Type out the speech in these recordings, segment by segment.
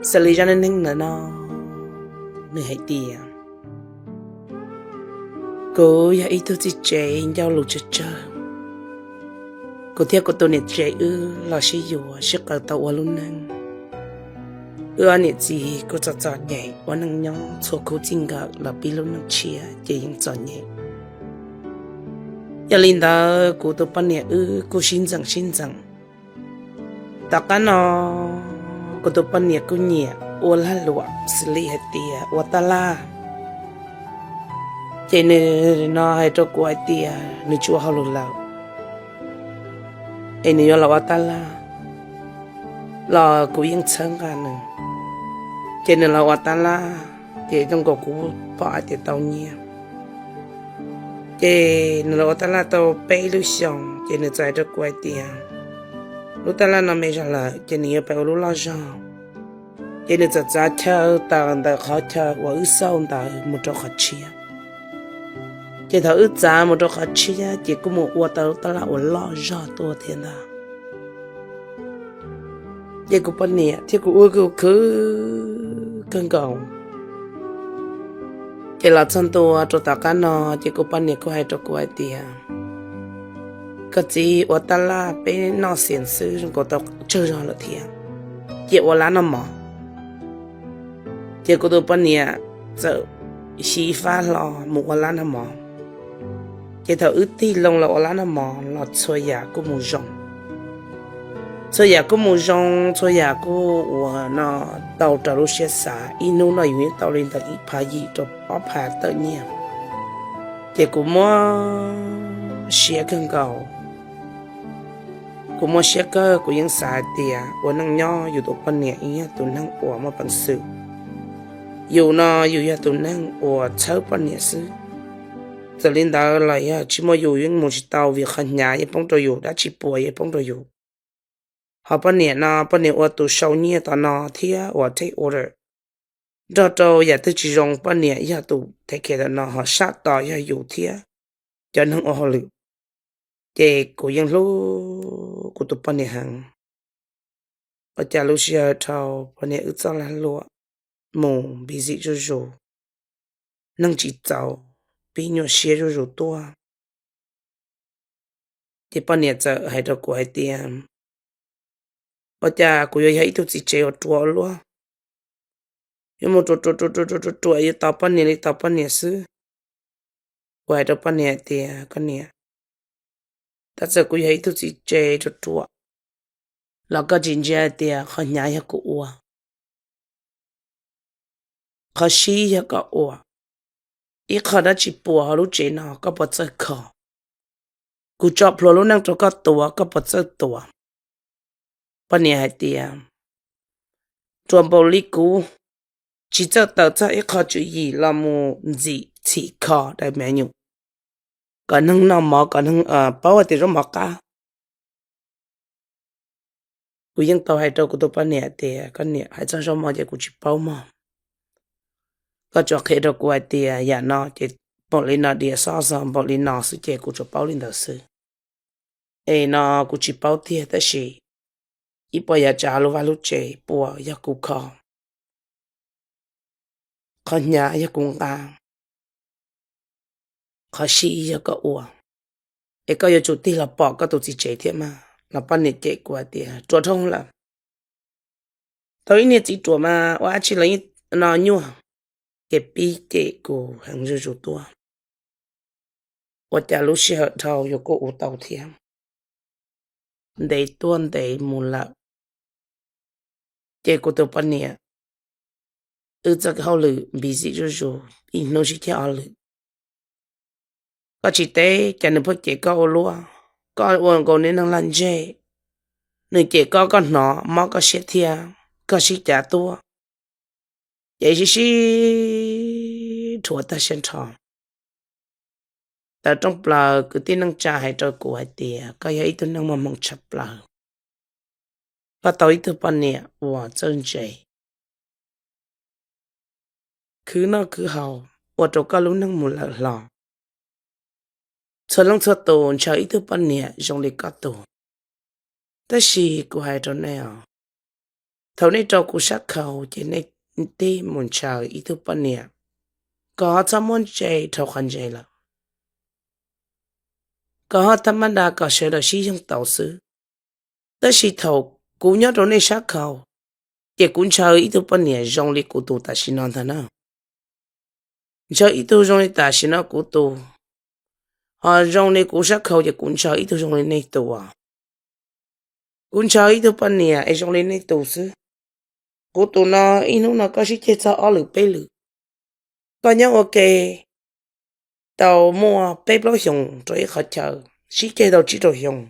Xws li zaj neej neeg ntawm no, nws hais tias, kuv yog ib tug txiv tsev ncauj lus tsawg tsawg, kuv thiab kuv tus niam tsev wb los sib yuav sib qawm tau ua lub neej. Wb ob niam txiv kuj txom txom nyem ua neej nyob txhua khub txij nkawm los pib lub neej tshiab ces yeej txom nyem. Yog li ntawd kuv tus poj niam wb kuj sib ntxeem sib ntxeem. Tom qab no kuv tus poj niam kuj nyiam ua lag luam xws li hais tias ua taj laj. Ces nws no hais rau kuv hais tias nws tsis ua hauj lwm lawm, es nws yuav los ua taj laj los kuv yeej txhawb nqa nws. Ces nws los ua taj laj, ces zoo nkaus kuv pom hais tias tau nyiaj. Ces nws los ua taj laj tau peb lub xyoos, ces nws txawm hais rau kuv hais tias, lub taj laj no me zog lawm ces nws yuav pib ua lub loj zog. Ces nws txawm txav chaw tawm ntawm qhov chaw uas wb xauj ntawd mus rau qhov tshiab. Ces thaum wb txav mus rau qhov tshiab ces kuj mus ua tau lub taj laj uas loj zog tuaj thiab ntag. Ces kuv poj niam thiab kuv ua kuv khwv kawg nkaus. Ces los txog ntua rau tom qab no, ces kuv poj niam kuj hais rau kuv hais tias, koj txiv, ua taj laj peb noj xiam xwb zoo nkaus tau tsawg zog lawm thiab, cia ua lab noj mov. Ces kuv tus poj niam txawm xyiv fab hlo mus ua lab noj mov. Ces thaum wb tig loo los ua lab noj mov los txhua yam kuj mus zoo. Txhua yam kuj mus zoo, txhua yam kuj ua no tau raws lub siab xav, ib hnub no yus yeej tau li ntawm ib phav yim rau ob phav tawm nyiaj. Ces kuv muab siab kawg nkaus. Kuv muab siab kawg, kuv yeej xav hais tias ua neej nyob yus tus poj niam yeej yog tus neeg uas muaj peev xwm. Yus no yus yog tus neeg uas txhawb poj niam xwb. Txawm li ntawd los yog tsis muaj yus yeej mus tsis tau, vim qhov hnyav yeej poob rau yus, dab tsi puas yeej poob rau yus. Ho poj niam no poj niam ua tus sau nyiaj tom no thiab uas take order. Nrog rau yam twg tsis zoo poj niam yog tus take care tom no, ho sab tos yog yus thiab cov neeg ua hauj lwm. Ces kuv yeej hlub kuv tus poj niam heev. Ua cas lub sij hawm dhau poj niam wb txoj lag luam mus busy zuj zus, neeg tsis txaus, pib nyuaj siab zuj zus tuaj. Ces poj niam txawm hais rau kuv hais tias, ua cas kuv yuav yog ib tug txiv tsev uas ruam ua luaj, yuav mus ruam ruam ruam ruam ruam ruam yuav tos poj niam li tos poj niam xwb. Kuv hais rau poj niam hais tias, koj niam, tab txawm kuv yog ib tug txiv tsev ruam ruam los koj tsis ntsia hais tias qhov hnyav yog kuv ua, qhov sib yog koj ua. Ib qho dab tsi puas hauv lub tsev no koj puas txawj kho? Kuv tso plhuav lub neej rau koj tuav, koj puas txawj tuav? Poj niam hais tias, ruam npaum li kuv, tsis txawj tawm txog ib qho tswv yim los mus ntxim txhim kho daim me nyuam, kom neeg noj mov, kom neeg paub hais tias zaub mov qab. Kuv yeej tau hais rau kuv tus poj niam tias, koj niam, hais txog zaub mov ces kuv tsis paub mog. Koj tsuas qhia rau kuv hais tias yam no ces npaum li no, dias xob xo npaum li no xwb ces kuv tsuas paub li ntawd xwb. Es no kuv tsis paub tiag, tab sis ib puas yav tsav lub vaj lub tsev puas yog kuv kho, qhov hnyav yog kuv nqa, qhov sib yog koj ua, es koj yuav tsum tig los pom koj tus txiv tsev thiab mas. Los poj niam cem kuv hais tias ruam dhau lawm, tau ib niag txiv ruam mas ua dab tsi los yeej no nyuaj. Ces pib cem kuv heev zuj zus tuaj. Ua cas lub sij hawm dhau yus kuj ua tau thiab, ntev tuaj ntev mus lawm. Ces kuv tus poj niam, wb txoj hauj lwm busy zuj zus, ib hnub sib ceg ob lwm. Koj tsis teb cas nws pheej cem koj ua luaj, koj ua nkaus niag neeg lag ntseg, nws cem koj koj hnov mob koj siab thiab koj sib cav tuaj. Ces sib sib dhuav tag siab nrho. Tawm rooj plaws kwv tij neej tsa hais rau kuv hais tias koj yog ib tug neeg muaj hmoo tshaj plaws, koj tau ib tug poj niam uas txawj ntse, khwv noj khwv haus, ua rau koj lub neej mus lawm hlo. Txhua leej txhua tus ntshaw ib tug poj niam zoo li koj tus. Tab sis kuv hais rau nej os, Thaum nej rau kuv sab khau ces nej tib mus ntshaw ib tug poj niam, kom ho txhob muab ntse dhau qhov ntse lawm, kom ho tham ma da kom sawv daws sib yoog tau xwb. Tab sis thaum kuv nyob rau nej sab khau, ces kuv ntshaw ib tug poj niam zoo li kuv tus tam sim no ntag na. Ntshaw ib tug zoo li tam sim no kuv tus, ho zoo li kuv sab khau ces kuv ntshaw ib tug zoo li nej tus. Kuv ntshaw ib tug poj niam es zoo li nej tus xwb. Kuv tus no ib hnub no koj sib ceg txog ob lwm peb lwm, koj nyob ua ke tau muaj peb plaub xyoos rau ib qhov chaw, sib ceg tau tsib rau xyoo.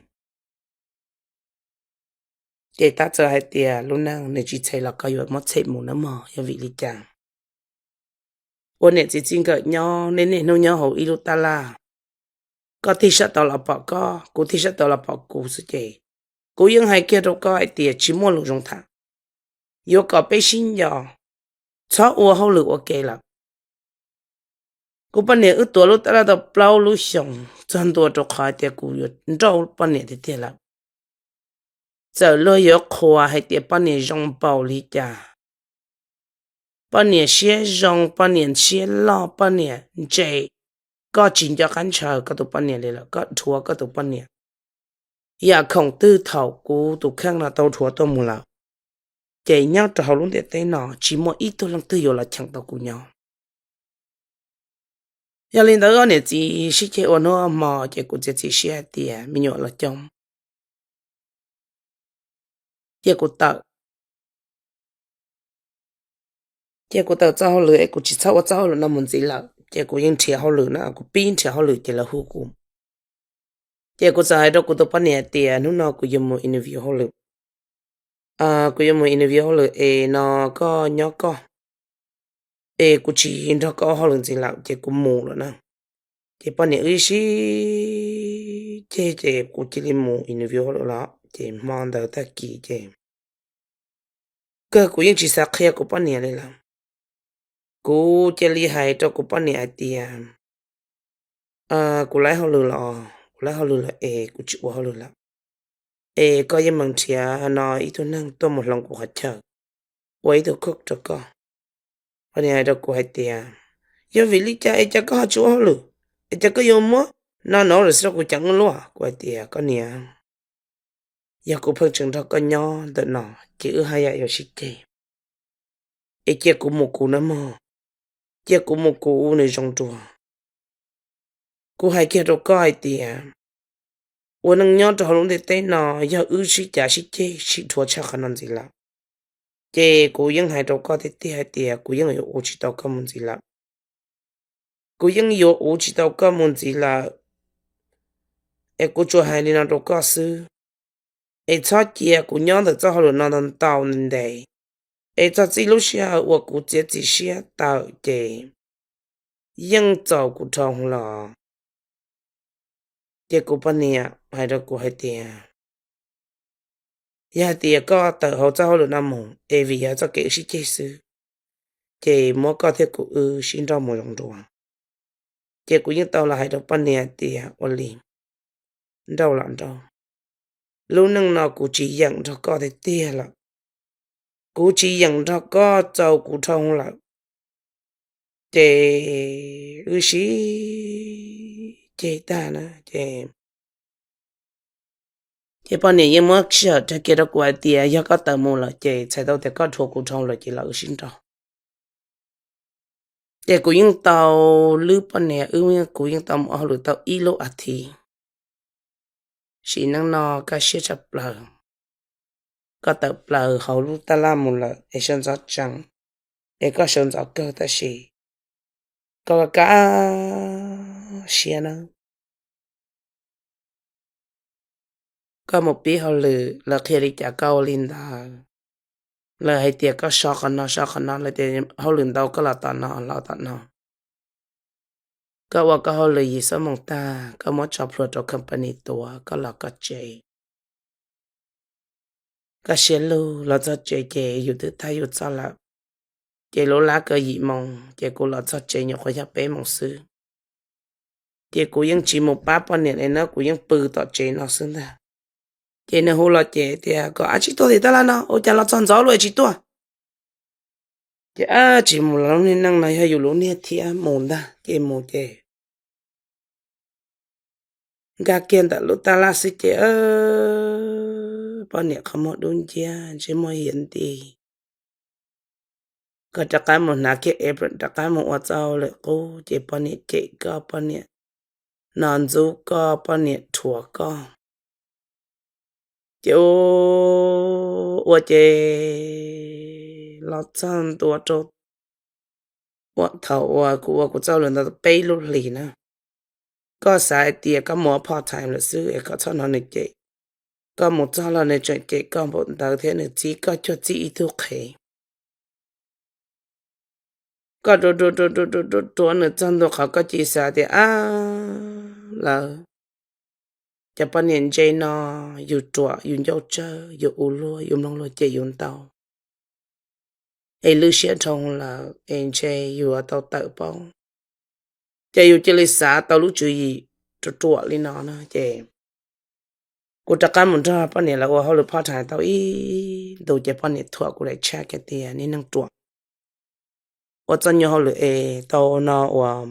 Ces tab txawm hais tias lub neej nws tsis txhem los koj yuav muab txhem mus nawb mog, yog vim li cas? Ua niam txiv txij nkawm nyob, nej niaj hnub nyob hauv ib lub tab laj, koj tig sab tod los pom koj, kuv tig sab tod los pom kuv xwb ces kuv yeej hais kiag rau koj hais tias tsis muaj lus zoo tham. Yuav kom peb sib nco, txhob ua hauj lwm ua ke lawm. Kuv poj niam wb tuav lub tab laj tau plaub lub xyoos txog ntua rau qhov tias kuv yuav nrauj poj niam tiag tiag lawm. Txawm luag yuav qhuas hais tias poj niam zoo npaum li cas, poj niam siab zoo, poj niam siab loj, poj niam ntse, koj tsis nco qab ntshaw koj tus poj niam li lawm, koj dhuav koj tus poj niam. Yam khoom twg thaum kuv tus kheej no tau dhuav tuaj mus lawm, ces nyob rau hauv lub ntiaj teb no tsis muaj ib tug leej twg yuav los cheem tau kuv nyob. Yog li ntawd ob niam txiv sib ceg ua hnub hmo ces kuv txiav txim siab hais tias me nyuam los coob, cia kuv tawm, cia kuv tawm txoj hauj lwm es kuv tsis txhob ua txoj hauj lwm no mus ntxiv lawm. Ces kuv yeej nrhiav hauj lwm na, kuv pib nrhiav hauj lwm ces lawv hu kuv. Ces kuv txawm hais rau kuv tus poj niam hais tias hnub no kuv yuav mus interview hauj lwm, kuv yuav mus interview hauj lwm es no koj nyob koj, es kuv tsis nrog koj ua hauj lwm ntxiv lawm ces kuv mus lawm na. Ces poj niam wb sib ceg ces kuv cia li mus interview hauj lwm los ces hmo ntawd tag kis ces kawg kuv yeej tsis xav qhia kuv poj niam li lawm. Kuv cia li hais rau kuv poj niam hais tias kuv laib hauj lwm los, kuv laib hauj lwm lawm es kuv tsis ua hauj lwm lawm, es koj yeej meem nrhiav no ib tug neeg tuaj mus hloov kuv qhov chaw, ua ib tug cook rau koj. Poj niam hais rau kuv hais tias yog vim li cas es cas koj ho tsis ua hauj lwm, es cas koj yuav muab no no rau kuv ceev luaj? Kuv hais tias koj niam, yog kuv pheej tseem nrog koj nyob ntawm no ces wb haj yam yuav sib ceg, es cia kuv mus kuv nawb mog, cia kuv mus kuv nws zoo dua. Kuv hais kiag rau koj hais tias ua neej nyob rau hauv lub ntiaj teb no yog wb sib cav sib ceg sib dhuav tshaj qhov no ntxiv lawm, ces kuv yeej hais rau koj tiag tiag hais tias kuv yeej yuav uv tsis tau koj mus ntxiv lawm. Kuv yeej yuav uv tsis tau koj mus ntxiv lawm, es kuv tsuas hais li no rau koj xwb, es txhob cia kuv nyob ntawm txoj hauj lwm no ntau ntev, es txog txij lub sij hawm uas kuv txiav txim siab tawm ces yeej txaus kuv dhau los. Ces kuv poj niam hais rau kuv hais tias yog hais tias koj tawm hauv txoj hauj lwm no mus es vim yog txoj kev wb sib ceg xwb, ces muab koj thiab kuv wb sib nrauj mus zoo dua. Ces kuv yeej tau los hais rau poj niam hais tias ua li, nrauj los nrauj, lub neej no kuv tsis yeem nrog koj tiag tiag lawm, kuv tsis yeem nrog koj txaus kuv dhau lawm, ces wb sib ceg tag na ces ces poj niam yeej muab sij hawm rau kiag rau kuv hais tias yog koj tawm mus lawm ces txhais tau tias koj dhuav kuv dhau lawm ces los wb sib nrauj. Ces kuv yeej tau, lub poj niam wb, kuv yeej tau mus ua hauj lwm tau ib lub as thiv, sim neej no kaj siab tshaj plaws. Koj tawm plaws hauv lub tab laj mus lawm es sawv ntxov tsees, es koj sawv ntxov kawg tab sis koj kaj siab na. Koj mus pib hauj lwm lawv qhia li cas koj ua li ntawd. Lawv hais tias koj so qhov no so qhov no, lawv tias hauj lwm ntau koj los tom no los tom no. Koj ua koj hauj lwm yim xuab moos tag koj muab tso plhuav rau company tuav koj los koj tsev. Koj siab lug los txog tsev ces yus twb tag yus txoj lawm. Ces lub lab kaw yim moos ces kuv los txog tsev nyuam qhuav yog peb moos xwb. Ces kuv yeej tsis mus pab poj niam li na, kuv yeej pw tom tsev no xwb ntag. Ces nws hu los ces tias kom ab tsis tuaj tim tab laj no, ua cas los txog ntxov lawm tsis tuaj. Ces ab tsis mus los lub niag neej no yog yus lub niag thiab, mus ntag. Ces mus ces nkag kiag ntawm lub tab laj xwb ces poj niam qhov muag dub nciab ntsej muag hiav nti, koj rov qab mus hnav kiag apron rov qab mus ua txoj hauj lwm qub ces poj niam cem koj, poj niam no ntxub koj, poj niam rhuav koj. Ces ua ces los txog ntua rau thaum uas kuv ua kuv txoj hauj lwm ntawd peb lub hlis na, koj xav hais tias koj mus ua part time lawm xwb es koj txhob hnov nws cem. Koj mus txog los nws tseem cem koj npaum ntawd thiab nws txib koj cuag txij ib tug qhev. Koj rua rua rua rua rua rua rua nws txog ntua qhov koj cia li xav tias ab lawv cov poj niam ntse no yus ruam yus ncauj tsawg yus ua luag yus mloog luag cem yus ntau es lwj siab dhau lawm es ntshe yus yuav tau tawm paub. Ces yus cia li xav tau lub tswv yim ruam ruam li no na ces kuv rov qab mus nrog poj niam lawv ua hauj lwm part time tau ib ntus ces poj niam thuam kuv daim tshaj kiag tias niag neeg ruam, ua txoj nyuag hauj lwm es tau no uas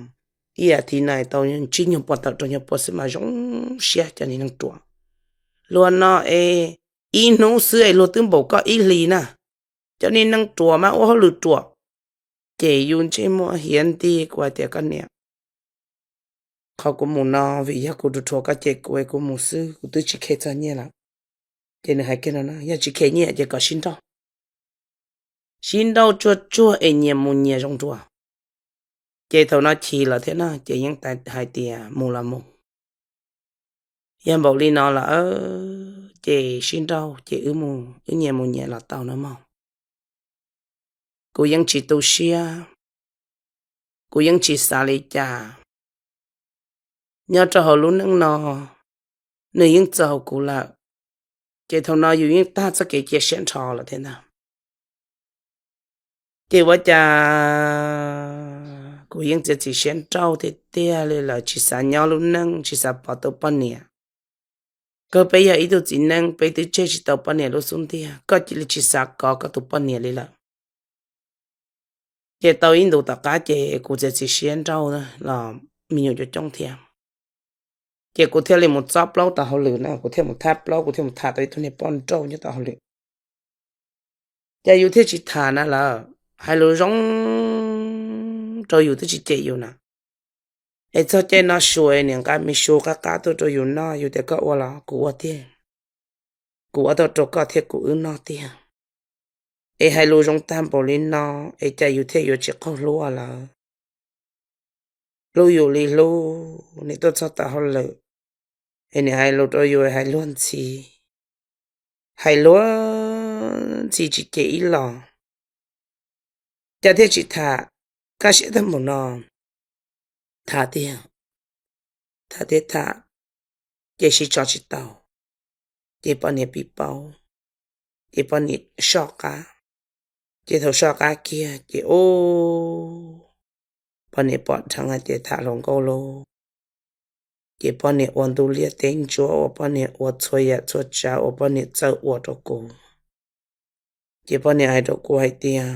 ib as thiv no tau tsib nyuag pua tawm rau nyuag pua xwb mas zoo siab cov niag neeg ruam. Luag no es ib hnub xwb es luag twb npaum koj ib hlis na. Cov niag neeg ruam mas ua hauj lwm ruam. Ces yus ntsej muag hiav nti kuv hais tias koj niam, qhov kuv mus no vim yog kuv rhuav koj cem kuv es kuv mus xwb kuv twb tsis khe txog nyiaj lawm. Ces nws hais kiag no na yog tsis khe nyiaj ces kom sib nrauj, sib nrauj tsuag tsuag es nyias mus nyias zoo dua. Ces thaum no chim lawm thiab no ces yeej hais tias mus los mus, yog npaum li no lawm ces sib nrauj ces wb mus wb nyias mus nyias los tau no mog. Kuv yeej tsis tu siab, kuv yeej tsis xav li cas. Nyob rau hauv lub neej no nws yeej txaus kuv lawm, ces thaum no yus yeej tag txoj kev cia siab nrho lawm thiab ntag. Ces ua cas kuv yeej txiav txim siab nrauj tiag tiag li lawm, tsis xav nyob lub neej tsis xav pov tus poj niam. Kawg peb yog ib tug txiv neej peb twb tseg tsis tau poj niam lub xub ntiag, koj cia li tsis xav kov koj tus poj niam li lawm. Ces tau ib ntus tom qab ces kuv txiav txim siab nrauj los me nyuam coob coob thiab. Ces kuv thiaj li mus txob plaub tau hauj lwm na, kuv thiaj mus thab plaub, kuv thiaj mus tham tau ib tug niag poj nrauj nyob tau hauj lwm. Ces yus thiaj tsis tham na lawm, hais lus zoo rau yus twb tsis cem yus na. Es txog caij no su es niam nqa me su qab qab tuaj rau yus noj, yus tias koj ua los kuv ua tiag, kuv ua tau rau koj thiab kuv wb noj tiag. Es hais lus zoo tag npaum li no es cas yus thiaj yuav tsis qaug hlub lawm. Hlub yus li hlub, nim tuaj txog tau hauj lwm es nim hais lus rau yus hais luag ntxhi, hais luag ntxhi tsis cem ib los, cas thiaj tsis tham, kaj siab tag npaum no. Tham tiag, tham tiag tham, ces sib tso tsis tau, ces poj niam pib paub, ces poj niam soj qab, ces thaum soj qab kiag ces ub, poj niam pom dheev hais tias tham hluas nkauj lauj. Ces poj niam ua ntuj liaj teb ntsuab, ua poj niam ua txhua yam txhua tsav uas poj niam txawj ua rau kuv. Ces poj niam hais rau kuv hais tias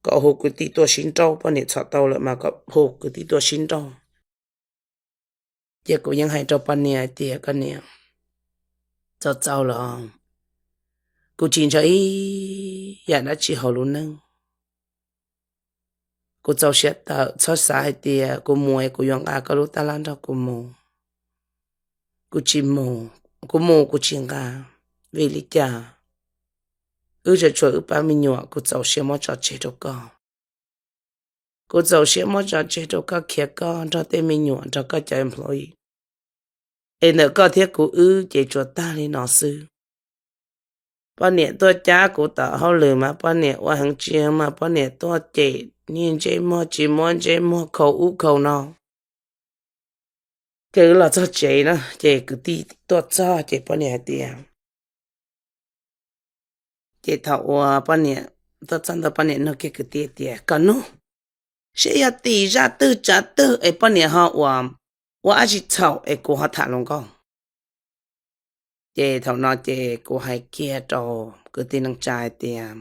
kom hu kwv tij tuaj sib nrauj, poj niam txhom tau lawm mas kom hu kwv tij tuaj sib nrauj. Ces kuv yeej hais rau poj niam hais tias koj niam, txaus txaus los, kuv tsis ntshaw ib yam dab tsi hauv lub neej. Kuv txaus siab tawm, txhob xav hais tias kuv mus es kuv yuav nqa koj lub tab laj nrog kuv mus. Kuv tsis mus, kuv mus kuv tsis nqa. Vim li cas? Wb tseem tshuav wb pab me nyuam, kuv txaus siab muab tso tseg rau koj. Kuv txaus siab muab tso tseg rau koj khiav koj nrog tej me nyuam nrog koj cov employee. Es ntawm koj thiab kuv wb ces tsuas tag li no xwb. Poj niam tuaj cab kuv tom hauj lwm mas poj niam ua heev tsis heev mas poj niam tuaj cem niag ntsej muag tsis muab ntsej muag khau ub khau no. Ces wb los txog tsev na ces kwv tij tuaj txog ces poj niam hais tias, ces thaum uas poj niam tuaj txog ntawd poj niam nug kiag kwv tij tias koj nug, seb yog tim zaj twg tsav twg es poj niam ho ua, ua dab tsi txhaum es kuv ho tham hluas nkauj? Ces thaum no ces kuv hais kiag rau kwv tij neej tsa hais tias,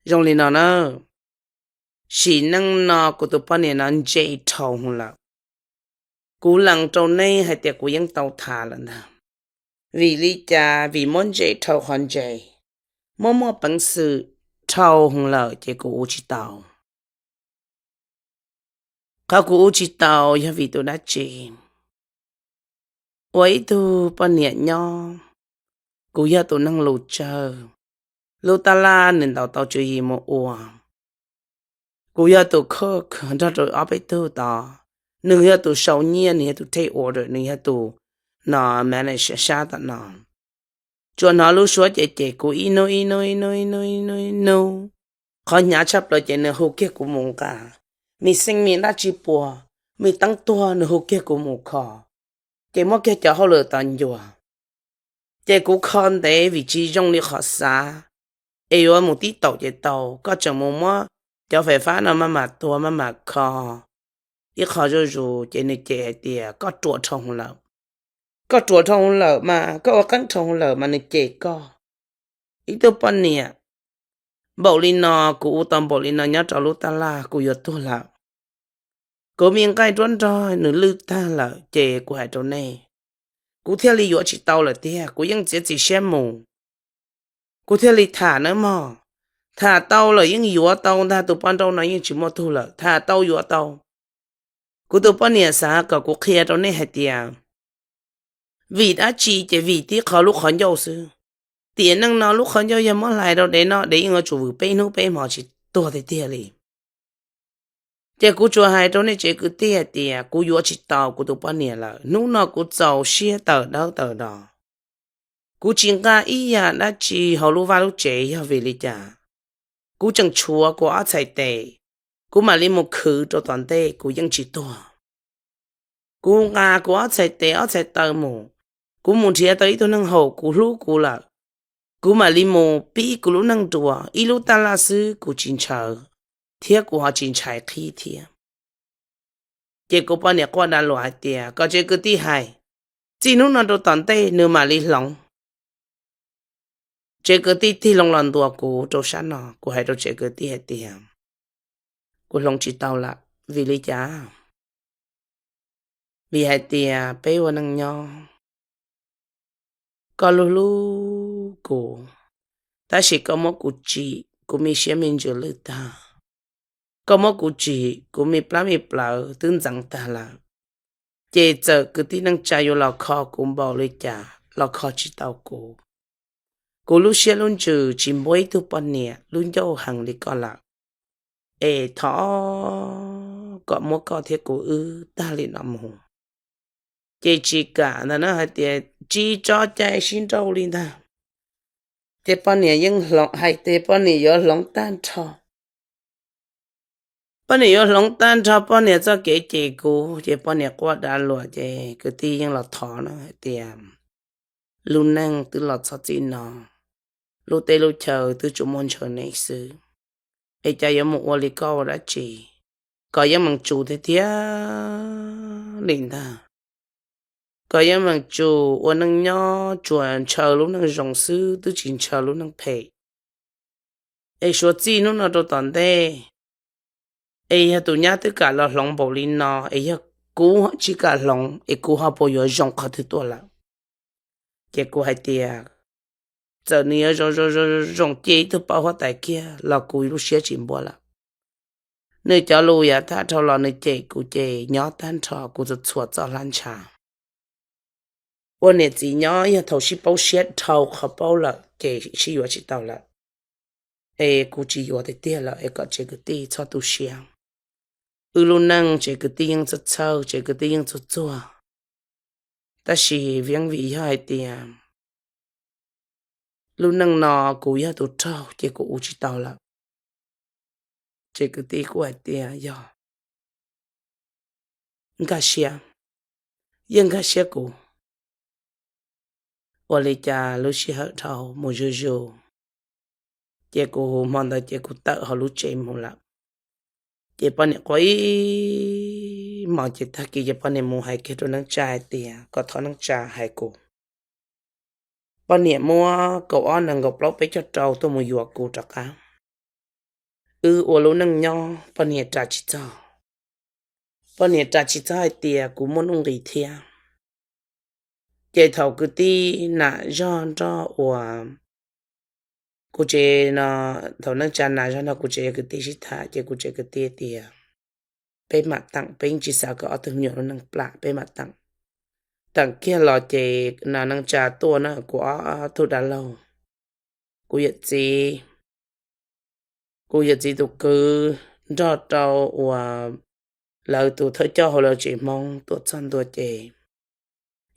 zoo li no na, sim neej no kuv tus poj niam no ntse dhau hwv lawm. Kuv lees rau nej hais tias kuv yeej tau tham lawm ntag. Vim li cas? Vim muab ntse dhau qhov ntse, muab muaj peev xwm dhau hwv lawm ces kuv ua tsis tau. Qhov kuv ua tsis tau yog vim tus dab tsi? Ua ib tug poj niam nyob, kuv yog tus neeg lus tsawg, lub tab laj nws ntaus tau tswv yim mus ua. Kuv yog tus cook nrog rau ob peb tug tod, nws yog tus sau nyiaj, nws yog tus take order, nws yog tus no manage sab tom no. Tsuas hnov lub suab ces cem kuv ib hnub ib hnub ib hnub ib hnub ib hnub ib hnub. Qhov hnyav tshaj plaws ces nws hu kiag kuv mus nqa, me xeej me dab tsi puas, me teeb tuag nws hu kiag kuv mus kho, ces muab kiag cov hauj lwm tos ncua. Ces kuv kho ntev vim tsis zoo li qhov xav, es yuav mus tib taum ces tau, koj tseem mus muab cov fais fab no maj mam tua maj mam kho, ib qho zuj zus ces nws cem hais tias koj ruam dhau hwv lawm. Koj ruam dhau hwv lawm mas, koj ua qeeb dhau hwv lawm mas nws cem koj. Ib tug poj niam npaum li no, kuv ua tau npaum li no nyob rau lub tab laj kuv yuav tuag lawm. Kuv me nqaij nruab nrog nws lwj tag lawm ces kuv hais rau nej, kuv thiaj li yuav tsis tau lawm tiag, kuv yeej txiav txim siab mus. Kuv thiaj li tham nawb mog. Tham tau lawm yeej yuav tau ntag, tus poj nrauj no yeej tsis muaj tug lawm, tham tau yuav tau. Kuv tus poj niam xav kom kuv qhia rau nej hais tias, vim dab tsi ces vim tib qho lub qhov ncauj xwb. Tiam neej no lub qhov ncauj yog muab hlais rau dev noj, dev yeej yuav tsum vwm peb hnub peb hmo tsis tuag tiag tiag li. Ces kuv tsuas hais rau nej tsev kwv tij hais tias kuv yuav tsis tau kuv tus poj niam lawm. Hnub no kuv txaus siab tawm dawb tawm do. Kuv tsis nqa ib yam dab tsi hauv lub vaj lub tsev yog vim li cas? Kuv tseem tshuav kuv ob txhais tes, kuv mam li mus khwv rau tom ntej, kuv yeej tsis tuag. Kuv nqa kuv ob txhais tes ob txhais taw mus, kuv mus nrhiav tau ib tug neeg haum kuv hlub kuv lawm, kuv mam li mus pib kuv lub neej dua, ib lub tab laj xwb kuv tsis ntshaw, thiab kuv ho tsis ntshai qhib thiab. Ces kuv poj niam quaj dav luam hais tias kom tsev kwv tij hais, txij hnub no rau tom ntej nws mam li hloov. Tsev kwv tij tig loo los ntuas kuv rau sab no, kuv hais rau tsev kwv tij hais tias, kuv hloov tsis tau lawm. Vim li cas? Vim hais tias peb ua neej nyob, koj hlub hlub kuv, tab sis koj muab kuv tsim, kuv me siab me ntsws lwj tag. Koj muab kuv tsim, kuv me plab me plawv twb ntxeev tag lawm. Ces txawm kwv tij neej tsa yuav los kho kuv npaum li cas los kho tsis tau kuv. Kuv lub siab lub ntsws tsis npuab ib tug poj niam lub ncauj heev li koj lawm. Es thov kom muab koj thiab kuv wb tag li no mus. Ces tsis kam ntag na, hais tias tsis tso cai sib nrauj li ntag. Ces poj niam yeej hais tias poj niam yuav hloov tag nrho. Poj niam yuav hloov tag nrho poj niam txoj kev cem kuv, ces poj niam quaj dav luam, ces kwv tij yeej los thov na hais tias, lub neej twb los txog txij no, lub teb lub chaw twb tsuas muaj ntshaw nej xwb, es cas yuav mus ua li koj ua dab tsi? Koj yeej meem tsum tiag tiag li ntag. Koj yeej meem tsum ua neej nyob tsuas ntshaw lub neej zoo xwb, twb tsis ntshaw lub neej phem. Es suav txij hnub no rau tom ntej, es yog tus nyab twb kam los hloov npaum li no, es yog kuv tsis kam hloov, es kuv ho puas yuav zoo qhov twg tuaj lawm? Ces kuv hais tias, txawm nws yuav zoo zoo zoo zoo cia ib tug paub huab tais kiag los kuv lub siab tsis npuab lawm. Nws cov lus yav tag dhau los nws cem kuv ces nyob tag nrho kuv txhua txhua txoj hlab ntsha. Ua niam txiv nyob yog thaum sib paub siab dhau qhov paub lawm ces sib yuav tsis tau lawm. Es kuv tsis yuav tiag tiag lawm, es kom tsev kwv tij txhob tu siab. Wb lub neej tsev kwv tij yeej txhawj txhawj, tsev kwv tij yeej txuag txuag. Tab sis vim vim yog hais tias lub neej no kuv yog tus raug ces kuv ua tsis tau lawm. Tsev kwv tij kuj hais tias yog nkag siab, yeej nkag siab kuv. Ua li cas lub sij hawm dhau mus zuj zus, ces kuv hmo ntawd ces kuv tawm hauv lub tsev mus lawm. Ces poj niam quaj ib hmos ces tag kis ces poj niam mus hais kiag rau neej tsa hais tias kom thov neej tsa hais kuv. poj niam muab kaum ob nees nkaum plaub peb caug rau tuaj mus yuav kuv rov qab. Wb ua lub neej nyob poj niam ras tsis txog, poj niam ras tsis txog hais tias kuv muaj nuj nqis thiab. Ces thaum kwv tij nam zog nrog uas kuv tsev no, thaum neej tsa nam zog nrog kuv tsev kwv tij sib tham ces kuv tsev kwv tij tias peb mam teem, peb yeej tsis xav kom ob tug me nyuam lub neej plam, peb mam teem. Teem kiag los ces neej tsa tuaj na, kuv ob tug dab laug, kuv yawm txiv, kuv yawm txiv tus kwv nrog rau uas lawv tus thawj coj hauv lawv tsev Hmoob tuaj txog ntua ces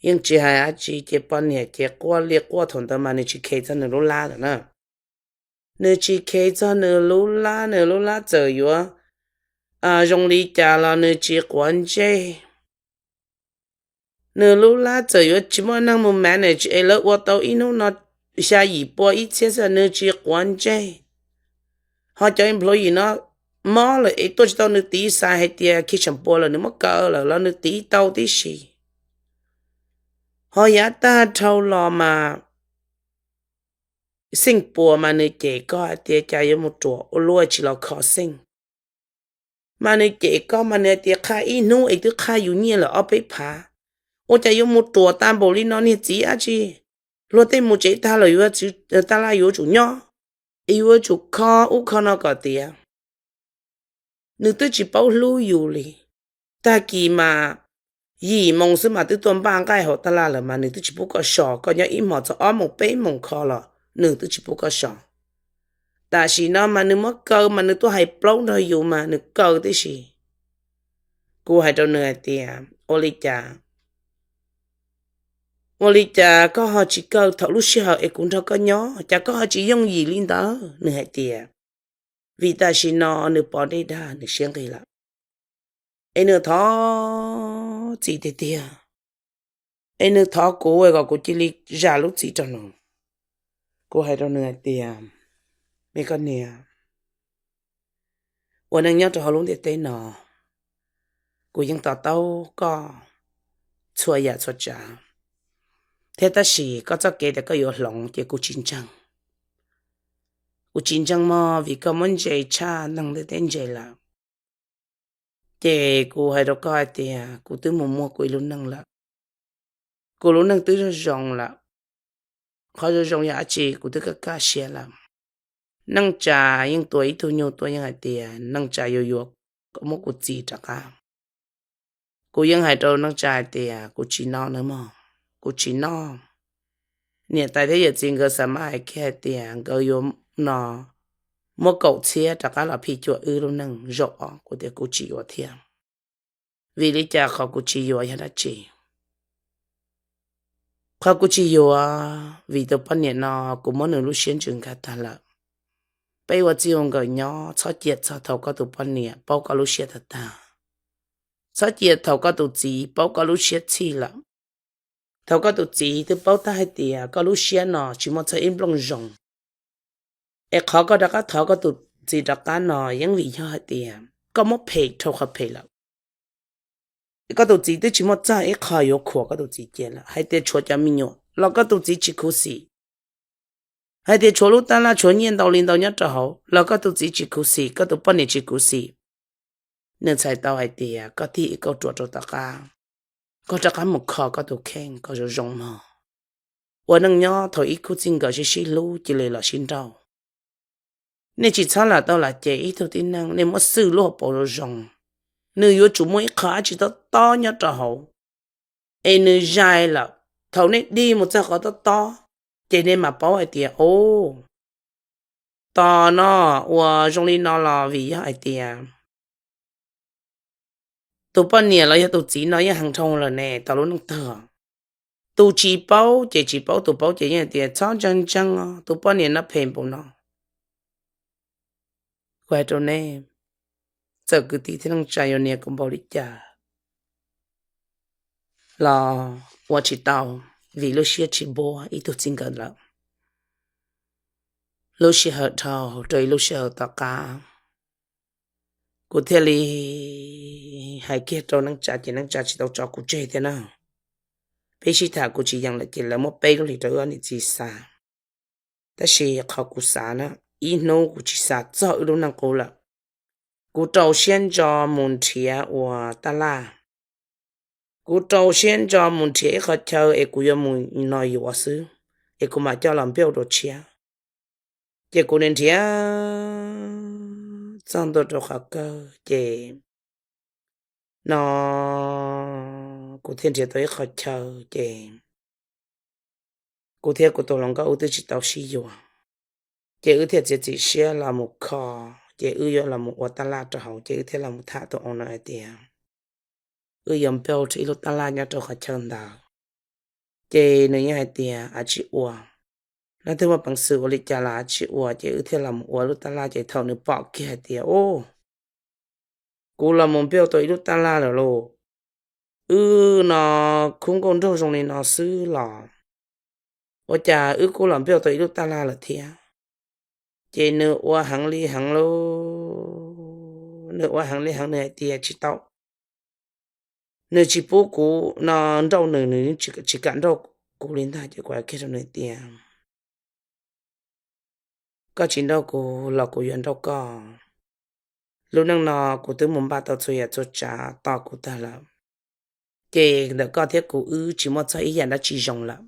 yeej tsis hais dab tsi ces poj niam ces quaj li quaj, thaum ntawd mas nws tsis khev txog nws lub lab lawm na. Nws tsis khev txog nws lub lab, nws lub lab txawm yuav zoo li cas los nws tsis quav ntsej. Nws lub lab txawm yuav tsis muaj neeg mus manage es lawv ua tau ib hnub no xya yim pua ib txhiab xwb nws tsis quav ntsej. Ho cov employee no mob lawm es tuaj tsis tau nws tiv, xav hais tias khi tshav pua lawm nws muab kaw lawm los nws tiv tau tib si. Ho yav tag dhau los mas xeej puas mas nws cem koj hais tias cas yuav mus ruam ua luaj tsis los kho xeej. Mas nws cem koj mas nws hais tias qha ib hnub es twb qha yus nyiaj lawm ob peb phav, ua cas yuav mus ruam tag npaum li no niag txiv dab tsi. Luag tej mus tsev tag lawm yuav txwv taj laj yuav tsum nyob, es yuav tsum kho ub kho no kom tiav. Nws twb tsis paub hlub yus li. Tag kis mas yim moos xwb mas twb tuaj npaj nqaij hauv taj laj lawm mas nws twb tsis pub koj so, koj nyob ib hmos txog ob moos peb moos kho los nws twb tsis pub koj so. Tam sim no mas nws muab kaw mas nws tuaj hais plaub nrog yus mas nws kaw tib si. Kuv hais rau nws hais tias ua li cas, ua li cas koj ho tsis kaw thaum lub sij hawm es kuv nrog koj nyob, cas koj ho tsis yooj yim li ntawd? Nws hais tias vim tam sim no nws pom dej dag nws siab nqig lawm, es nws thov txim tiag tiag, es nws thov kuv kom kuv cia li zam lub txim rau nws. Kuv hais rau nws hais tias me koj niam, ua neej nyob rau hauv lub ntiaj teb no, kuv yeej to taub koj txhua yam txhua tsav, thiab tab sis koj txoj kev tias koj yuav hloov ces kuv tsis ntseeg. Kuv tsis ntseeg mog, vim koj muab ntse tshaj neeg ntiaj teb ntse lawm. Ces kuv hais rau koj hais tias kuv twb mus muaj kuv ib lub neej lawm, kuv lub neej twb zoo zoo lawm. Qhov zoo zoo yog dab tsi kuv twb kaj kaj siab lawm. Neej tsa yeej tua ib tug nyuj tuaj yeej hais tias neej tsa yuav yuav kom muab kuv txiv rov qab. Kuv yeej hais rau neej tsa hais tias kuv tsis noj nawb mog, kuv tsis noj. Niam tais thiab yawm txiv nkawd xav maj hais kiag hais tias nkawd yuav no muab kaum txhiab rov qab los phim cuam wb lub neej zaum os, kuv tias kuv tsis yuav thiab. Vim li cas qhov kuv tsis yuav yog dab tsi? Qhov kuv tsis yuav vim tus poj niam no kuv muab nws lub siab ntsws nkag tag lawm. Peb ua txij ua nkawm nyob txhob cia txog thaum koj tus poj niam paub koj lub siab tag tag. Txhob cia thaum koj tus txiv paub koj lub siab txhij lawm. Thaum koj tus txiv twb paub tag hais tias koj lub siab no tsis muaj txog ib nplooj zoo, es qhov koj rov qab thov koj tus txiv rov qab no yeej vim yog hais tias koj muab phem dhau qhov phem lawm. Koj tus txiv twb tsis muaj txog ib qho yuav khuam koj tus txiv cia lawm, hais tias tshuav cov me nyuam los koj tus txiv tsis khuv xim, hais tias tshuav lub taj laj tshuav nyiaj ntau li ntau nyob rau hauv los koj tus txiv tsis khuv xim, koj tus poj niam tsis khuv xim. Nws txhais tau hais tias koj tig ib kauj ruam rau tom qab, koj rov qab mus kho koj tus kheej kom zoo zoo mog. Ua neej nyob thaum ib khub txij nkawm sib sib hlub cia li los sib nrauj. Nej tsis txhob lam tau lam cem ib tug tib neeg, nej muab xwj lub hauv paus zoo zoo. Nws yuav tsum muaj ib qho dab tsi tob tob nyob rau hauv, es nws zais lawm. Thaum nej dig mus txog qhov tob tob, ces nej mam paub hais tias, o, tos no uas zoo li no los vim yog hais tias tus poj niam los yog tus txiv no yeej heev dhau lawm ne, tau lub neej tag. Tus tsis paub ces tsis paub, tus paub ces yeej hais tias txhob ntseeg ntseeg os, tus poj niam no phem npaum no. Kuv hais rau nej, txawm kwv tij thiab neej tsa yuav nias kuv npaum li cas los ua tsis tau, vim lub siab tsis npuab ib tug txij nkawm lawm. Lub sij hawm dhau rau ib lub sij hawm tom qab, kuv thiaj li hais kiag rau neej tsa ces neej tsa tsis tau tso kuv tseg thiab na. peb sib tham kuv tsis yeem lawm ces lawv muab peb lub hlis rau wb ob niam txiv xa. Tab sis qhov kuv xav na, ib hnub kuv tsis xav txog wb lub neej qub lawm. Kuv rau siab ntso mus nrhiav ua taj laj. Kuv rau siab ntso mus nrhiav ib qho chaw es kuv yuav mus no yuav xwb, es kuv mam coj los npeuj rau tshiab. Ces kuv nrhiav txog ntua rau qhov kawg ces no kuv thiaj nrhiav tau ib qho chaw ces kuv thiab kuv tus hluas nkauj wb twb tsis tau sib yuav, ces wb thiaj txiav txim siab los mus kho, ces wb yuav los mus ua taj laj rau hauv, ces wb thiaj los mus tham tus owner hais tias wb yuav npeuj ib lub taj laj nyob rau qhov chaw ntawd. Ces nws yeej hais tias av tsis ua, leej twg muaj peev xwm ua li cas los av tsis ua, ces wb thiaj los mus ua lub taj laj. Ces thaum nws pom kiag hais tias, u, kuv los mus npeuj tau ib lub taj laj lawm lauj, wb no khub nkauj nraug zoo li no xwb los ua cas wb kuj los npeuj tau ib lub taj laj lawm thiab. Ces nws ua heev li heev lauj, nws ua heev li heev, nws hais tias tsis tau, nws tsis pub kuv no nrauj nws, nws tsis kam nrauj kuv li ntag. Ces kuv hais kiag rau nws tias koj tsis nrauj kuv los kuv yuav nrauj koj. Lub neej no kuv twb mus npaj tau txhua yam txhua tsav tos kuv tag lawm, ces ntawm koj thiab kuv wb tsis muaj txog ib yam dab tsi zoo lawm.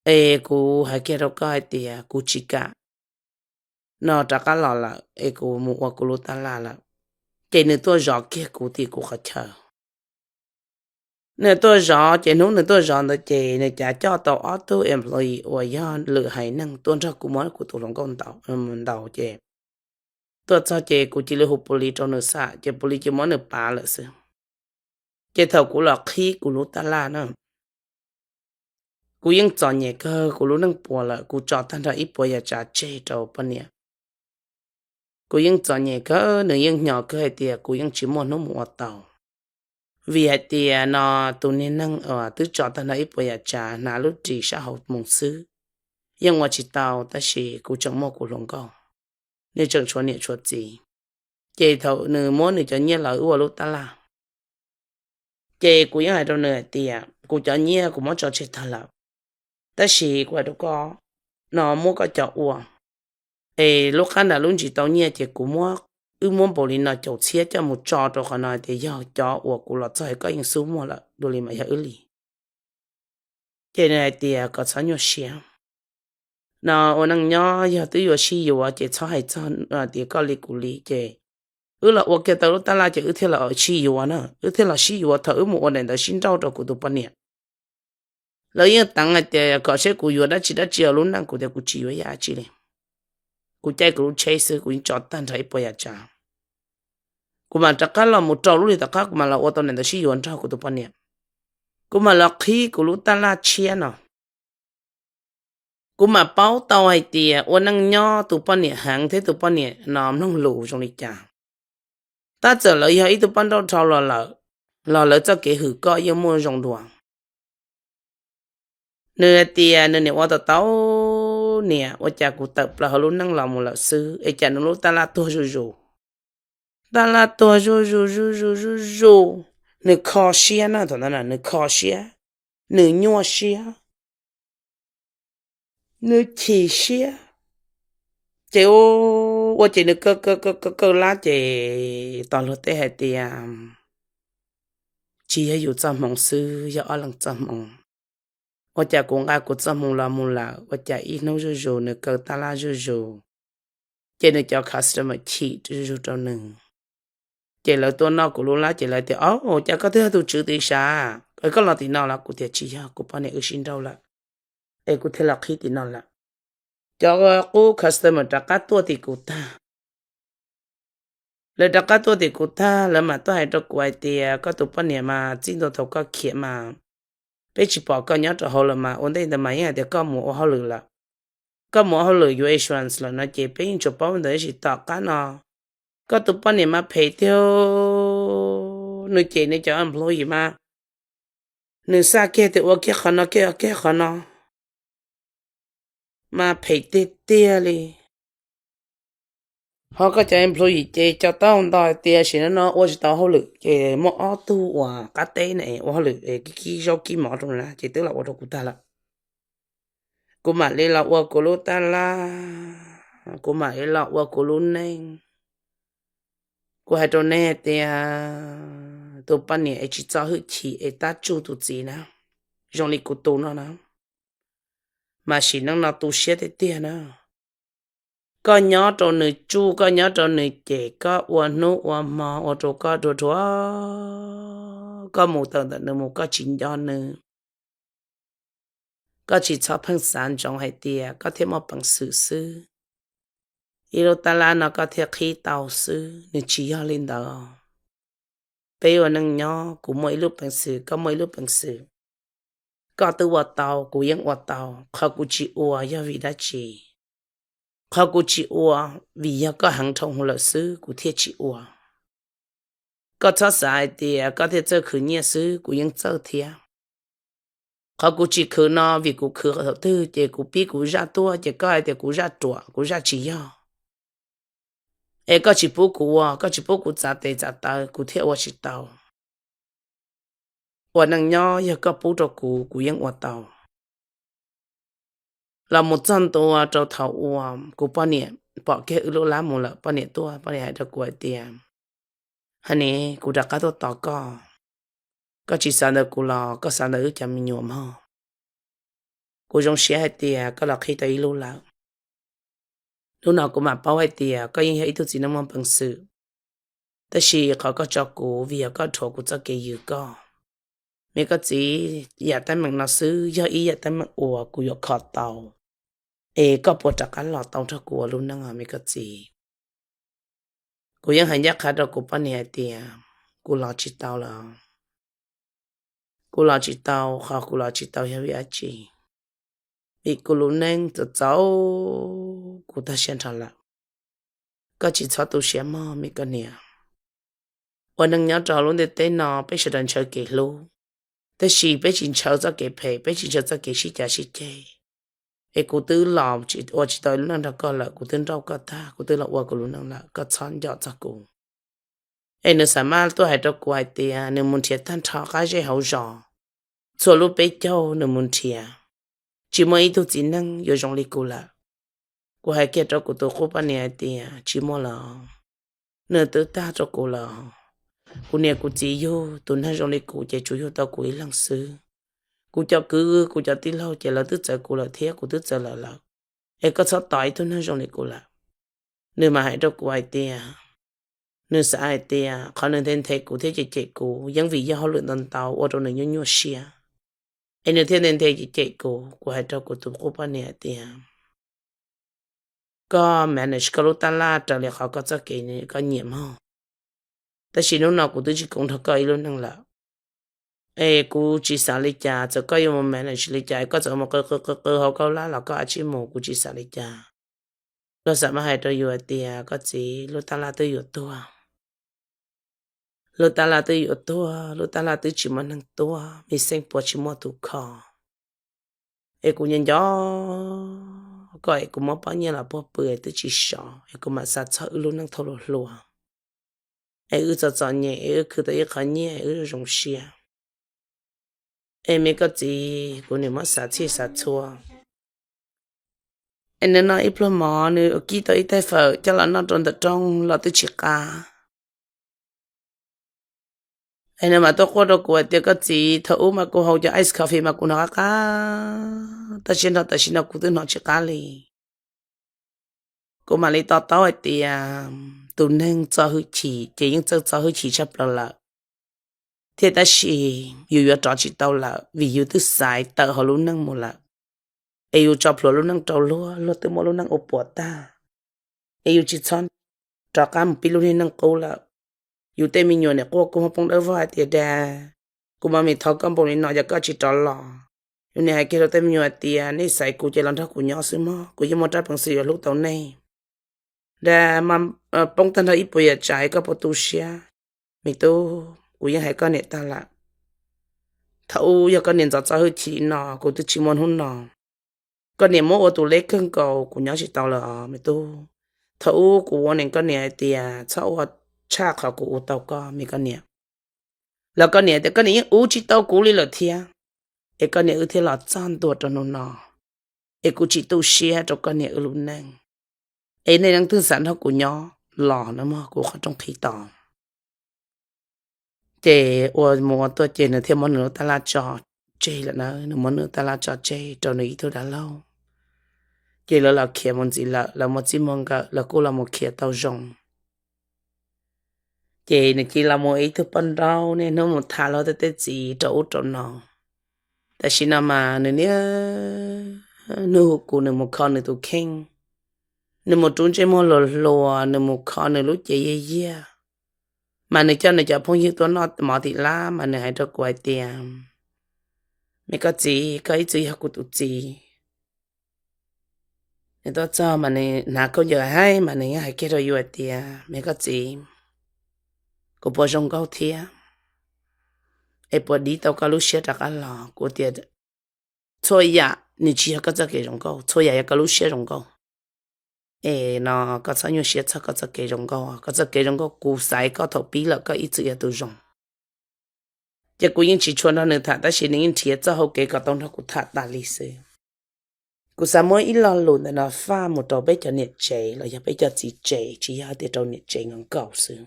Es kuv hais kiag rau koj hais tias kuv tsis kam no rov qab los lawm, es kuv mus ua kuv lub taj laj lawm. Ces nws tuaj zov kiag kuv tim kuv qhov chaw. Nws tuaj zov, ces hnub nws tuaj zov ntawd ces nws cav coj tau ob tug employee uas yog lwm haiv neeg tuaj nrog kuv muab kuv tus hluas nkauj ntaus. Ces tuaj txog ces kuv cia li hu pus lis rau nws xam, ces pus lis cia li muab nws pav lawm xwb. Ces thaum kuv los qhib kuv lub taj laj na, kuv yeej txom nyem kawg, kuv lub neej puas lawm, kuv tso tag nrho ib puas yam tsav tseg rau poj niam. Kuv yeej txom nyem kawg, nws yeej hnyo kawg hais tias kuv yeej tsis muaj hnub mus ua tau. Vim hais tias no tus niag neeg uas twb tso tag nrho ib puas yam tsav hnav lub ris sab hauv mus xwb, yeej ua tsis tau, tab sis kuv tseem muaj kuv hluas nkauj, nws tseem tshuav niam tshuav txiv. Ces thaum nws muab nws cov nyiaj los wb ua lub taj laj, ces kuv yeej hais rau nws hais tias kuv cov nyiaj kuv muab tso tseg tag lawm, tab sis kuv hais rau koj no muab koj cov ua, es lub qab nram lub ntsis tau nyiaj ces kuv muab, wb muab npaum li no caum txhiab coj mus tso rau qhov no tias yog cov uas kuv los txog koj yeej xub muag lawm, dua li mas yog wb li. Ces nws hais tias kom txhob nyuaj siab, no ua neej nyob yog twb yuav sib yuav ces txhob hais txog tias koj li kuv li. Ces wb los ua kiag tau lub taj laj ces wb thiaj los sib yuav na, wb thiaj los sib yuav thaum wb mus ua daim ntawv sib nrauj rau kuv tus poj niam. Lawv yeej teev hais tias kom saib kuv yuav dab tsi dab tsi hauv lub neej, kuv tias kuv tsis yuav yam dab tsi li. Kuv caij kuv lub tsheb xwb, kuv yeej tso tag nrho ib puas yam tsav. Kuv mam rov qab los mus rau lub hlis tom qab kuv mam los ua tau daim ntawv sib yuav nrog kuv tus poj niam. Kuv mam los qhib kuv lub taj laj tshiab no. Kuv mam paub tau hais tias ua neej nyob tus poj niam heev thiab tus poj niam no mloog lus zoo li cas. Tab txawm lawv yog ib tug poj nrauj dhau los lawm, los lawv txoj kev hwm koj yeej muaj zoo dua. Nws hais tias nws niam ua tau tau niam, ua cas kuv tawm plaws hauv lub neej los mus lawm xwb es cas nws lub taj laj tuag zuj zus. Taj laj tuag zuj zus zuj zus zuj zus. Nws kho siab na, thaum ntawd nws kho siab, nws nyuaj siab, nws chim siab. Ces ua ces nws kaw kaw kaw kaw lab ces tos luag tej hais tias tsis yog yus txoj hmoov xwb, yog ob leeg txoj hmoov. Ua cas kuv nqa kuv txoj hmoov los mus lawm, ua cas ib hnub zuj zus nws kaw taj laj zuj zus, ces nws cov customer chim zuj zus rau nws. Ces lawv tuaj noj kuv lub lab ces lawv tias, o, cas koj twb yog tus tswv tim sav, koj los tim no los? Kuv tias tsis yog, kuv poj niam wb sib nrauj lawm es kuv thiaj los qhib tim no lawm. Cov qub customer rov qab tuaj tim kuv tag. Lawv rov qab tuaj tim kuv tag, lawv mam tuaj hais rau kuv hais tias koj tus poj niam mas txij ntua thaum koj khiav mas peb tsis pom koj nyob rau hauv lawm mas ua ntej ntawd mas yeej hais tias koj mus ua hauj lwm lawm. Koj mus ua hauj lwm yuav insurance lawm no ces peb yeej tsuas paub ntawd, tab sis tom qab no koj tus poj niam mas phem tiag. Nws cem nws cov employee mas nws xa kiag tias ua kiag qhov no kiag ua kiag qhov no, mas phem tiag tiag li. Ho koj cov employee ces cov taub hau ntau hais tias sim no no ua tsis tau hauj lwm, ces muaj ob tug uas qab teb na ua hauj lwm kib kib zaub kib mov rau na, ces twb los ua rau kuv tag lawm. Kuv mam li los ua kuv lub tab laj, kuv mam li los ua kuv lub neej. Kuv hais rau nej tias tus poj niam es tsis txo hwj chim es tab tsuj tus txiv na, zoo li kuv tus no na, mas sim neej no tu siab tiag tiag na. Koj nyob rau nws tsuj, koj nyob rau nws cem, koj ua hnub ua hmo ua rau koj dhuav dhuav, koj mus tawm ntawm nws mus koj tsis nco nws. Koj tsis txhob pheej xav ntsoov hais tias koj thiaj muaj peev xwm xwb, ib lub tab laj no koj thiaj qhib tau xwb, nws tsis yog li ntawd. Peb ua neej nyob, kuv muaj ib lub peev xwm, koj muaj ib lub peev xwm. Koj twb ua tau, kuv yeej ua tau, qhov kuv tsis ua yog vim dab tsi? Qhov kuv tsis ua, vim yog koj heev dhau hwv lawm xwb kuv thiaj tsis ua. Koj txhob xav hais tias koj thiaj txawj khwv nyiaj xwb, kuv yeej txawj thiab. Qhov kuv tsis khwv no vim kuv khwv thaum twg ces kuv pib kuv zaj tuaj ces koj hais tias kuv zaj ruam kuv zaj tsis yog. Es koj tsis pub kuv ua, koj tsis pub kuv txav tes txav taw kuv thiaj ua tsis tau. Ua neej nyob yog koj pub rau kuv, kuv yeej ua tau. Los mus txog ntua rau thaum uas kuv poj niam pom kiag wb lub lab mus lawm, poj niam tuaj, poj niam hais rau kuv hais tias, Honey, kuv rov qab tuaj tos koj. Koj tsis xav ntawm kuv los koj xav ntawm wb cov me nyuam mog? Kuv zoo siab hais tias koj los qhib tau ib lub lawm. Hnub no kuv mam paub hais tias koj yeej yog ib tug txiv neej muaj peev xwm, tab sis qhov koj tso kuv vim yog koj dhuav kuv txoj kev yws koj. Me koj txiv, yam teeb meem no xwb yog ib yam teeb meem uas kuv yuav kho tau, es koj puas rov qab los tau nrog kuv ua lub neej os me koj txiv? Kuv yeej hais ncaj qha rau kuv poj niam hais tias kuv los tsis tau lawm. Kuv los tsis tau, qhov kuv los tsis tau yog vim dab tsi? Vim kuv lub neej txaus txaus kuv tag siab nrho lawm. Koj tsis txhob tu siab mog me koj niam. Ua neej nyob rau lub ntiaj teb no peb sawv daws ntshaw kev hlub, tab sis peb tsis ntshaw txoj kev phem, peb tsis ntshaw txoj kev sib cav sib ceg. Es kuv twb los ua tsis tau lub neej nrog koj lawm, kuv twb nrauj koj tag, kuv twb los ua kuv lub neej lawm, koj txhob nco txog kuv. Es nws xav maj tuaj hais rau kuv hais tias nws mus nrhiav tag nrho qab zej hauv zos, txhua lub peb caug nws mus nrhiav, tsis muaj ib tug txiv neej yuav zoo li kuv lawm. Kuv hais kiag rau kuv tus qub poj niam hais tias tsis muaj lawm, nws twb tag rau kuv lawm. Kuv niam kuv txiv yug tus neeg zoo li kuv ces tsuas yug tau kuv ib leeg xwb. Kuv cov kwv kuv cov tij laug ces lawv twb txawv kuv lawm thiab kuv twb txawv lawv lawm, es koj txhob tos ib tug neeg zoo li kuv lawm. Nws mas hais rau kuv hais tias, nws xav hais tias qhov nws nthe nthe kuv thiab cem cem kuv yeej vim yog hauj lwm ntau ntau ua rau nws nyuaj nyuaj siab, es nws thiaj nthe nthe cem cem kuv. Kuv hais rau kuv tus qub poj niam hais tias, koj manage koj lub tab laj raws li qhov koj txoj kev koj nyiam mog, tab sis hnub no kuv twb tsis koob nrog koj ib lub neej lawm. Es kuv tsis xav li cas, txawm koj yuav mus manage li cas, koj txawm mus qw qw qw qw hauv koj lab los koj a tsij mus, kuv tsis xav li cas. Luag xav mas hais rau yus hais tias koj txiv, lub tab laj twb yuav tuag, lub tab laj twb yuav tuag, lub tab laj twb tsis muaj neeg tuaj, me xeeb puas tsis muaj tus kho. Es kuv nco nco koj es kuv muab pob nyiaj los puag pw es twb tsis sov, es kuv mam xav txog wb lub neej thaum hluas hluas, es wb txom txom nyem es wb khwv tau ib qho nyiaj es wb zoo siab. Es me koj txiv, kuv nim muab xav txhij xav txhua. Es nws noj ib pluag mov, nws kib tau ib tais fawm coj los noj rau ntawm rooj los twb tsis qab. Es nws mam tuaj quaj rau kuv hais tias koj txiv, thaum ub mas kuv haus cov ice coffee mas kuv hnov qab qab, tab sis nrog tam sim no kuv twb hnov tsis qab li. Kuv mam li to taub hais tias tus neeg txo hwj chim ces yeej txawj txo hwj chim tshaj plaws lawm, thiab tab sis yus yuav rov tsis tau lawm vim yus twb xaiv tawm hauv lub neej mus lawm. Es yus tso plhuav lub neej rau luag, luag twb muab lub neej ua puas tag, es yus tsis txhob rov qab mus pib lub niag neej qub lawm. Yus tej me nyuam nim quaj kua muag poob dawb vog hais tias dad, kuv mam me thov koj npaum li no yog koj tsis rov los. Yus nim hais kiag rau tej me nyuam hais tias nej xaiv kuv ces los nrog kuv nyob xwb mog, kuv yeej muaj rab peev xwm yuav hlub tau nej. Dad, poob tag nrho ib puas yam tsav koj puas tu siab? Me tub, kuv yeej hais koj niam tag lawm. Thaum ub yog koj niam ntxov txo hwj chim no kuv twb tsis muaj hnub no. Koj niam muab ua tus leb kawg nkaus kuv nyob tsis tau lawm me tub. Thaum ub kuv ua neej koj niam hais tias txhob ua tshaj qhov kuv ua tau koj me koj niam, los koj niam tias koj niam yeej ua tsis tau kuv li lawm thiab. Es koj niam wb thiaj los txog ntua rau hnub no, es kuv tsis tu siab rau koj niam wb lub neej. Es nej leej twg xav nrog kuv nyob los no mog, kuv qhov rooj qhib tos. Ces ua mus ua tuaj ces nws thiaj muab nws lub tab laj tso tseg lawm na, nws muab nws tab laj tso tseg rau nws ib tug dab laug. Ces lawv los khiav mus ntxiv lawm, lawv muaj txij muaj nkawm, lawv kuj los mus khiav tau zoo. Ces nws cia li los mus ib tug poj nrauj niaj hnub mus tham luag tej txiv rau ub rau no. Tam sim no mas nws niaj hnub hu kuv nws mus kho nws tus kheej, nws mus rub ntsej muag hluas hluas, nws mus kho nws lub cev yiag yiag. Mas nws coj nws cov phooj ywg tuaj noj mov tim lab mas nws hais rau kuv hais tias, me koj txiv, koj ib txwm yog kuv tus txiv. Nws tuaj txog mas nws hnav khaub ncaws haib mas nws yeej hais kiag rau yus hais tias, me koj txiv, kuv puas zoo nkauj thiab? Es puas dib tau koj lub siab rov qab los? Kuv tias, txhua yam nws tsis yog koj txoj kev zoo nkauj, txhua yam yog koj lub siab zoo nkauj. Es no koj txhob nyuaj siab txog koj txoj kev zoo nkauj, koj txoj kev zoo nkauj kuv xaiv koj thaum pib lawm, koj ib txwm yog tus zoo. Ces kuv yeej tsis tshua nrog nws tham tab sis nws yeej nrhiav txoj hau kev kom tau nrog kuv tham tas li xwb. Kuv xav muab ib lo lus ntawm no faj mus rau peb cov niam tsev los yog peb cov txiv tsev, tsis yog hais tias rau niam tsev nkaus xwb,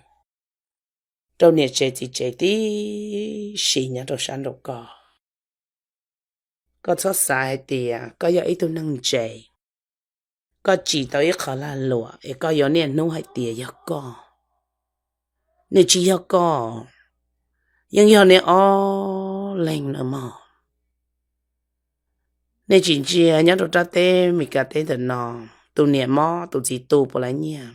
rau niam tsev txiv tsev tib si nyob rau sab nraum koj. Koj txhob xav hais tias koj yog ib tug neeg ntse, koj tsim tau ib qho lag luam es koj yuav niaj hnub hais tias yog koj. Nws tsis yog koj, yeej yog nej ob leeg na mog. Nej tsis ntsia nyob rau rab teb Meskas teb ntawm no, tus niam mob tus txiv tu puas lav nyiaj.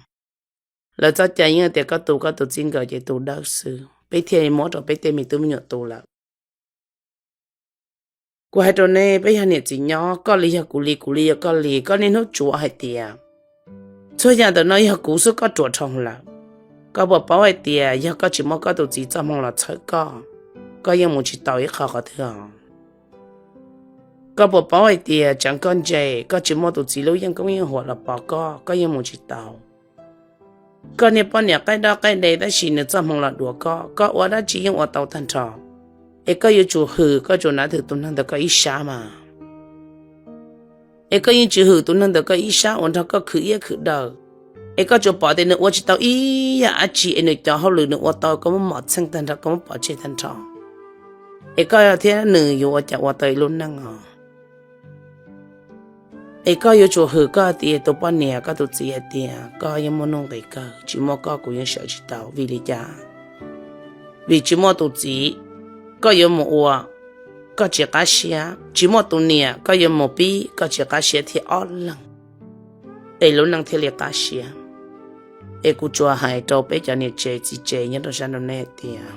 Lawv txoj cai yeej tias koj tu koj tus txij nkawm ces tu dawb xwb, peb thiaj muab rau peb tej me tub me nyuam tu lawm. Kuv hais rau nej, peb yog niam txiv nyob, koj li yog kuv li, kuv li yog koj li, koj niaj hnub tsuav hais tias txhua yam ntawm no yog kuv xwb, koj ruam dhau lawm. Koj puas paub hais tias yog koj tsis muab koj tus txiv txoj hmoo los txhawb koj, koj yeej mus tsis tau ib qho qhov twg os? Koj puas paub hais tias tseev koj ntse, koj tsis muaj tus txiv lub yeej koob yeej huam los pov koj, koj yeej mus tsis tau. Koj niag poj niam qaij doj qaij de tab sis nws txoj hmoo los duav koj, koj ua dab tsi yeej ua tau tag nrho. Es koj yuav tsum hwm, koj yuav tsum nav thwm tus neeg ntawd koj ib sab mas. Es koj yeej tsis hwm tus neeg ntawd koj ib sab uas nrog koj khwv iab khwv daw. Es koj tsuas pom tias nws ua tsis tau ib yam dab tsi es nws cov hauj lwm nws ua tau, koj muab mom txheej tag nrho, koj muab pov tseg tag nrho. Es koj thiab nws yuav ua cas ua tau ib lub neej os? Es koj yuav tsum hwm koj tias tus poj niam, koj tus txiv hais tias koj yeej muaj nuj nqis kawg, tsis muaj koj kuv yeej sawv tsis tau. Vim li cas? Vim tsis muaj tus txiv, koj yuav mus ua, koj tsis qab siab, tsis muaj tus niam, koj yuav mus pib, koj tsis qab siab thiab ob leeg, es lub neej thiaj li qab siab. Es kuv tsuas hais rau peb cov niam tsev txiv tsev nyob rau sab nraud nej hais tias,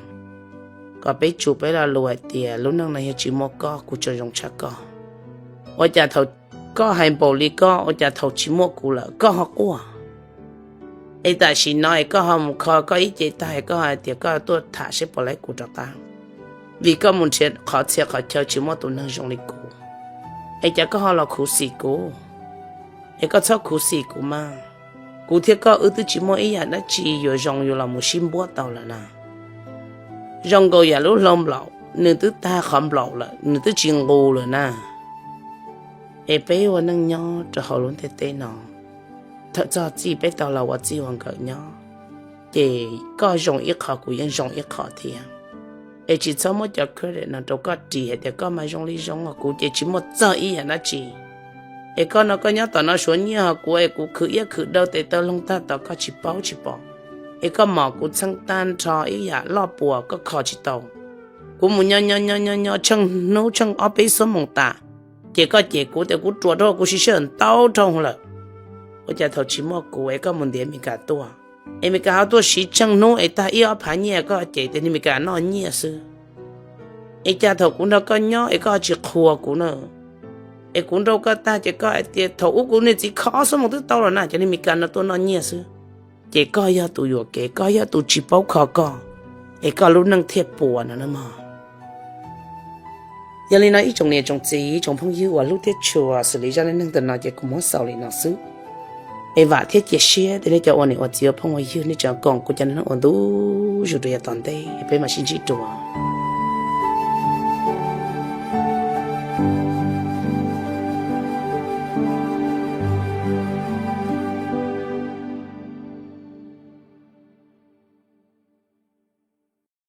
kom peb tsum peb lo lus hais tias lub neej no yog tsis muaj koj kuv tseem zoo tshaj koj. Ua cas thaum koj hais npaum li koj, ua cas thaum tsis muaj kuv lawm koj ho quaj? Es tam sim no es koj ho mus kho koj ib ce tag es koj hais tias koj tuaj tham seb puas laib kuv rov qab, vim koj mus nrhiav qhov txhia qhov chaw tsis muaj tus neeg zoo li kuv. Es cas koj ho los khuv xim kuv? Es koj txhob khuv xim kuv mas. Kuv thiab koj wb twb tsis muaj ib yam dab tsi yuav zoo yuav los mus sib npuab tau lawm na. Zoo nkaus yam lub hlau nplaum, nws twb tag qhov nplaum lawm, nws twb tsis nqus lawm na. Es peb ua neej nyob rau hauv lub ntiaj teb no, thaum txog txij peb tau los ua txij ua nkawm nyob, ces koj zoo ib qho kuv yeej zoo ib qho thiab. Es tsis txhob muab cov credit no rau koj ris hais tias koj mas zoo li zoo, kuv ces tsis muaj txog ib yam dab tsi. Es koj no koj nyob tom no suav nyiaj ho kuv es kuv khwv iab khwv daw tes taw loo tag tom koj tsis paub tsis pom. Es koj mom kuv txheej tag nrho ib yam loj puas koj kho tsis tau. Kuv mus nyo nyo nyo nyo nyo tsheej hnub tsheej ob peb xuab moos tas, ces koj cem kuv tias kuv ruam dhau, kuv siv sij hawm ntau dhau lawm. Ua cas thaum tsis muaj kuv es koj mus ntiav Meskas tuaj, es Meskas ho tuaj siv tsheej hnub es tag ib ob phav nyiaj koj cem tias niag Meskas noj nyiaj xwb. Es cas thaum kuv nrog koj nyob es koj tsis qhuas kuv na? Es kuv nrauj koj tag ces koj hais tias thaum ub kuv niag txiv kho ob xuab moos twb tau lawm na, cov niag Meskas no tuaj noj nyiaj xwb. Ces koj yog tus yuam kev, koj yog tus tsis paub kho koj, es koj lub neej thiaj puas no na mog. Yog li no ib tsoom niam tsoom txiv tsoom phooj ywg uas hlub thiab tshua, xws li zaj neej neeg ntawm no ces kuv muab xaus li no xwb. Es vam thiab cia siab tias nej cov ua niam ua txiv ua phooj ua ywg nej tseem koom kuv cov neej ua ntu zus rau yav tom ntej, peb mam sib ntsib dua.